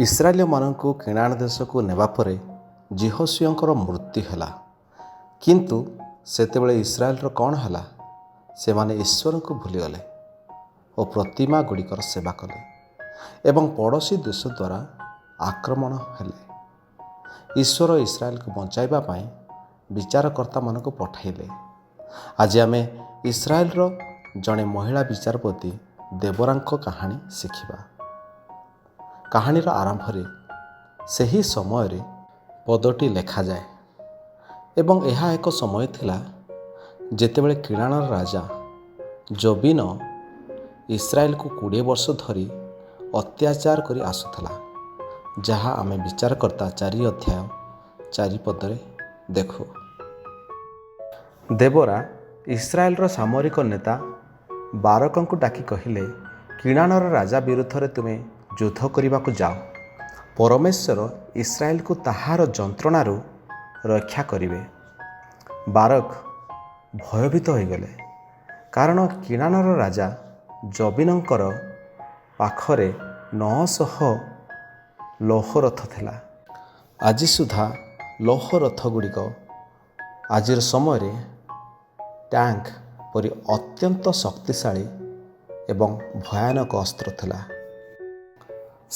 ଇସ୍ରାଏଲୀୟମାନଙ୍କୁ କିଣାଣ ଦେଶକୁ ନେବା ପରେ ଯିହୋଶୂୟଙ୍କର ମୃତ୍ୟୁ ହେଲା। କିନ୍ତୁ ସେତେବେଳେ ଇସ୍ରାଏଲର କ'ଣ ହେଲା? ସେମାନେ ଈଶ୍ୱରଙ୍କୁ ଭୁଲିଗଲେ ଓ ପ୍ରତିମା ଗୁଡ଼ିକର ସେବା କଲେ ଏବଂ ପଡ଼ୋଶୀ ଦେଶ ଦ୍ୱାରା ଆକ୍ରମଣ ହେଲେ। ଈଶ୍ୱର ଇସ୍ରାଏଲକୁ ବଞ୍ଚାଇବା ପାଇଁ ବିଚାରକର୍ତ୍ତାମାନଙ୍କୁ ପଠାଇଲେ। ଆଜି ଆମେ ଇସ୍ରାଏଲର ଜଣେ ମହିଳା ବିଚାରପତି ଦେବରାଙ୍କ କାହାଣୀ ଶିଖିବା। କାହାଣୀର ଆରମ୍ଭରେ ସେହି ସମୟରେ ପଦଟି ଲେଖାଯାଏ ଏବଂ ଏହା ଏକ ସମୟ ଥିଲା ଯେତେବେଳେ କିଣାଣର ରାଜା ଜବିନ ଇସ୍ରାଏଲକୁ 20 ବର୍ଷ ଧରି ଅତ୍ୟାଚାର କରି ଆସୁଥିଲା, ଯାହା ଆମେ ବିଚାରକର୍ତ୍ତା 4 ଅଧ୍ୟାୟ 4 ପଦରେ ଦେଖୁ। ଦେବରା ଇସ୍ରାଏଲର ସାମରିକ ନେତା ବାରକଙ୍କୁ ଡାକି କହିଲେ, କିଣାଣର ରାଜା ବିରୁଦ୍ଧରେ ତୁମେ ଯୁଦ୍ଧ କରିବାକୁ ଯାଅ। ପରମେଶ୍ୱର ଇସ୍ରାଏଲକୁ ତାହାର ଯନ୍ତ୍ରଣାରୁ ରକ୍ଷା କରିବେ। ବାରକ ଭୟଭୀତ ହୋଇଗଲେ, କାରଣ କିଣାଣର ରାଜା ଜବିନଙ୍କର ପାଖରେ 900 ଲୌହରଥ ଥିଲା। ଆଜି ସୁଦ୍ଧା ଲୌହରଥ ଗୁଡ଼ିକ ଆଜିର ସମୟରେ ଟ୍ୟାଙ୍କ ପରି ଅତ୍ୟନ୍ତ ଶକ୍ତିଶାଳୀ ଏବଂ ଭୟାନକ ଅସ୍ତ୍ର ଥିଲା।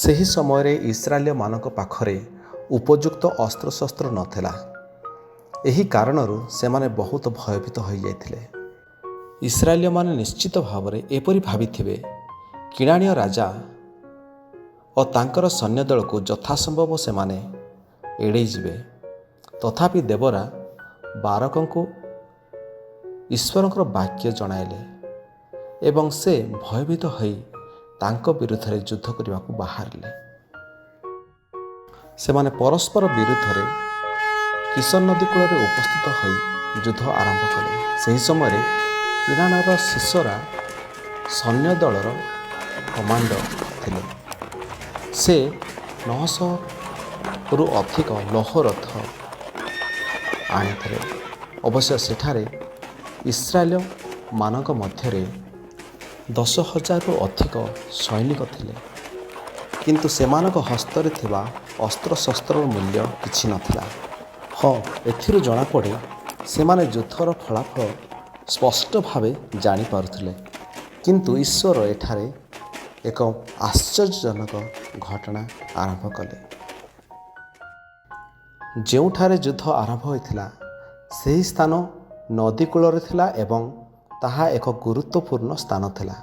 ସେହି ସମୟରେ ଇସ୍ରାଏଲୀୟମାନଙ୍କ ପାଖରେ ଉପଯୁକ୍ତ ଅସ୍ତ୍ରଶସ୍ତ୍ର ନଥିଲା। ଏହି କାରଣରୁ ସେମାନେ ବହୁତ ଭୟଭୀତ ହୋଇଯାଇଥିଲେ। ଇସ୍ରାଏଲୀୟମାନେ ନିଶ୍ଚିତ ଭାବରେ ଏପରି ଭାବିଥିବେ, କିଣାଣୀୟ ରାଜା ଓ ତାଙ୍କର ସୈନ୍ୟଦଳକୁ ଯଥାସମ୍ଭବ ସେମାନେ ଏଡ଼େଇ ଯିବେ। ତଥାପି ଦେବରା ବାରକଙ୍କୁ ଈଶ୍ୱରଙ୍କର ବାକ୍ୟ ଜଣାଇଲେ ଏବଂ ସେ ଭୟଭୀତ ହୋଇ ତାଙ୍କ ବିରୁଦ୍ଧରେ ଯୁଦ୍ଧ କରିବାକୁ ବାହାରିଲେ। ସେମାନେ ପରସ୍ପର ବିରୁଦ୍ଧରେ କିଶନ ନଦୀ କୂଳରେ ଉପସ୍ଥିତ ହୋଇ ଯୁଦ୍ଧ ଆରମ୍ଭ କଲେ। ସେହି ସମୟରେ କିଣାଣର ସିସରା ସୈନ୍ୟ ଦଳର କମାଣ୍ଡର ଥିଲେ। ସେ 900ରୁ ଅଧିକ ଲୌହରଥ ଆଣିଥିଲେ। ଅବଶ୍ୟ ସେଠାରେ ଇସ୍ରାଏଲୀୟମାନଙ୍କ ମଧ୍ୟରେ 10,000ରୁ ଅଧିକ ସୈନିକ ଥିଲେ, କିନ୍ତୁ ସେମାନଙ୍କ ହସ୍ତରେ ଥିବା ଅସ୍ତ୍ରଶସ୍ତ୍ରର ମୂଲ୍ୟ କିଛି ନଥିଲା। ହଁ, ଏଥିରୁ ଜଣାପଡ଼େ ସେମାନେ ଯୁଦ୍ଧର ଫଳାଫଳ ସ୍ପଷ୍ଟ ଭାବେ ଜାଣିପାରୁଥିଲେ। କିନ୍ତୁ ଈଶ୍ୱର ଏଠାରେ ଏକ ଆଶ୍ଚର୍ଯ୍ୟଜନକ ଘଟଣା ଆରମ୍ଭ କଲେ। ଯେଉଁଠାରେ ଯୁଦ୍ଧ ଆରମ୍ଭ ହୋଇଥିଲା, ସେହି ସ୍ଥାନ ନଦୀ କୂଳରେ ଥିଲା ଏବଂ ତାହା ଏକ ଗୁରୁତ୍ୱପୂର୍ଣ୍ଣ ସ୍ଥାନ ଥିଲା।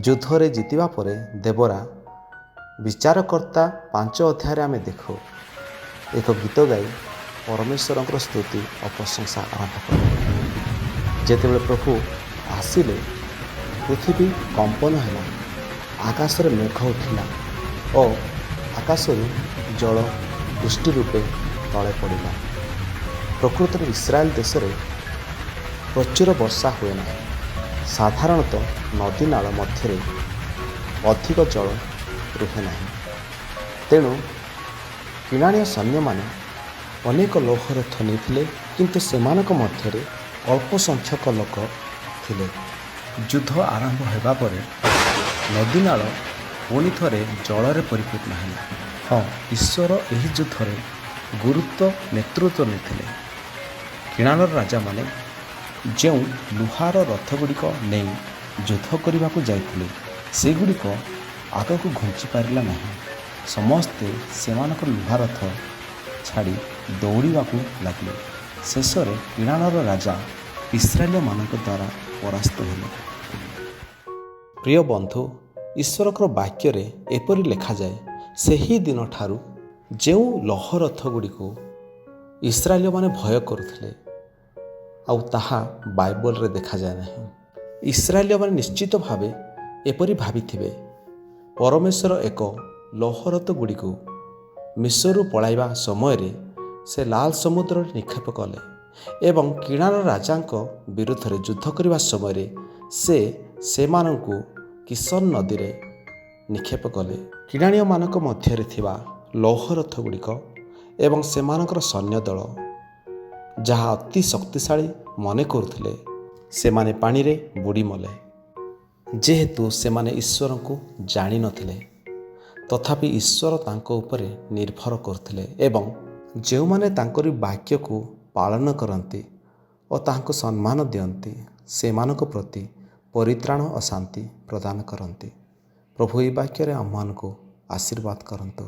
ଯୁଦ୍ଧରେ ଜିତିବା ପରେ ଦେବରା, ବିଚାରକର୍ତ୍ତା 5 ଅଧ୍ୟାୟରେ ଆମେ ଦେଖୁ, ଏକ ଗୀତ ଗାଇ ପରମେଶ୍ୱରଙ୍କର ସ୍ତୁତି ଓ ପ୍ରଶଂସା ଆରମ୍ଭ କଲେ। ଯେତେବେଳେ ପ୍ରଭୁ ଆସିଲେ, ପୃଥିବୀ କମ୍ପନ ହେଲା, ଆକାଶରେ ମେଘ ଉଠିଲା ଓ ଆକାଶରୁ ଜଳ ବୃଷ୍ଟି ରୂପେ ତଳେ ପଡ଼ିଲା। ପ୍ରକୃତରେ ଇସ୍ରାଏଲ ଦେଶରେ ପ୍ରଚୁର ବର୍ଷା ହୁଏ ନାହିଁ। ସାଧାରଣତଃ ନଦୀ ନାଳ ମଧ୍ୟରେ ଅଧିକ ଜଳ ରୁହେ ନାହିଁ। ତେଣୁ କିଣାଣୀୟ ସୈନ୍ୟମାନେ ଅନେକ ଲୌହରଥ ନେଇଥିଲେ, କିନ୍ତୁ ସେମାନଙ୍କ ମଧ୍ୟରେ ଅଳ୍ପ ସଂଖ୍ୟକ ଲୋକ ଥିଲେ। ଯୁଦ୍ଧ ଆରମ୍ଭ ହେବା ପରେ ନଦୀନାଳ ପୁଣି ଥରେ ଜଳରେ ପରିପୂର୍ଣ୍ଣ ହେଲା। ହଁ, ଈଶ୍ୱର ଏହି ଯୁଦ୍ଧରେ ଗୁରୁତ୍ୱ ନେତୃତ୍ୱ ନେଇଥିଲେ। କିଣାଣର ରାଜାମାନେ ଯେଉଁ ଲୁହାର ରଥଗୁଡ଼ିକ ନେଇ ଯୁଦ୍ଧ କରିବାକୁ ଯାଇଥିଲେ, ସେଗୁଡ଼ିକ ଆଗକୁ ଘୁଞ୍ଚି ପାରିଲା ନାହିଁ। ସମସ୍ତେ ସେମାନଙ୍କର ଲୁହା ରଥ ଛାଡ଼ି ଦୌଡ଼ିବାକୁ ଲାଗିଲେ। ଶେଷରେ କିଣାଣର ରାଜା ଇସ୍ରାଏଲୀୟମାନଙ୍କ ଦ୍ୱାରା ପରାସ୍ତ ହେଲେ। ପ୍ରିୟ ବନ୍ଧୁ, ଈଶ୍ୱରଙ୍କର ବାକ୍ୟରେ ଏପରି ଲେଖାଯାଏ, ସେହି ଦିନଠାରୁ ଯେଉଁ ଲୌହରଥ ଗୁଡ଼ିକୁ ଇସ୍ରାଏଲୀୟମାନେ ଭୟ କରୁଥିଲେ, ଆଉ ତାହା ବାଇବଲରେ ଦେଖାଯାଏ ନାହିଁ। ଇସ୍ରାଏଲୀୟମାନେ ନିଶ୍ଚିତ ଭାବେ ଏପରି ଭାବିଥିବେ, ପରମେଶ୍ୱର ଏକ ଲୌହରଥ ଗୁଡ଼ିକୁ ମିଶରରୁ ପଳାଇବା ସମୟରେ ସେ ଲାଲ ସମୁଦ୍ରରେ ନିକ୍ଷେପ କଲେ ଏବଂ କିଣାର ରାଜାଙ୍କ ବିରୁଦ୍ଧରେ ଯୁଦ୍ଧ କରିବା ସମୟରେ ସେ ସେମାନଙ୍କୁ କିଶନ ନଦୀରେ ନିକ୍ଷେପ କଲେ। କିଣାଣୀୟମାନଙ୍କ ମଧ୍ୟରେ ଥିବା ଲୌହରଥ ଗୁଡ଼ିକ ଏବଂ ସେମାନଙ୍କର ସୈନ୍ୟଦଳ, ଯାହା ଅତି ଶକ୍ତିଶାଳୀ ମନେ କରୁଥିଲେ, ସେମାନେ ପାଣିରେ ବୁଡ଼ି ମଲେ, ଯେହେତୁ ସେମାନେ ଈଶ୍ୱରଙ୍କୁ ଜାଣିନଥିଲେ। ତଥାପି ଈଶ୍ୱର ତାଙ୍କ ଉପରେ ନିର୍ଭର କରୁଥିଲେ ଏବଂ ଯେଉଁମାନେ ତାଙ୍କରି ବାକ୍ୟକୁ ପାଳନ କରନ୍ତି ଓ ତାହାଙ୍କୁ ସମ୍ମାନ ଦିଅନ୍ତି, ସେମାନଙ୍କ ପ୍ରତି ପରିତ୍ରାଣ ଓ ଶାନ୍ତି ପ୍ରଦାନ କରନ୍ତି। ପ୍ରଭୁ ଏହି ବାକ୍ୟରେ ଆମମାନଙ୍କୁ ଆଶୀର୍ବାଦ କରନ୍ତୁ।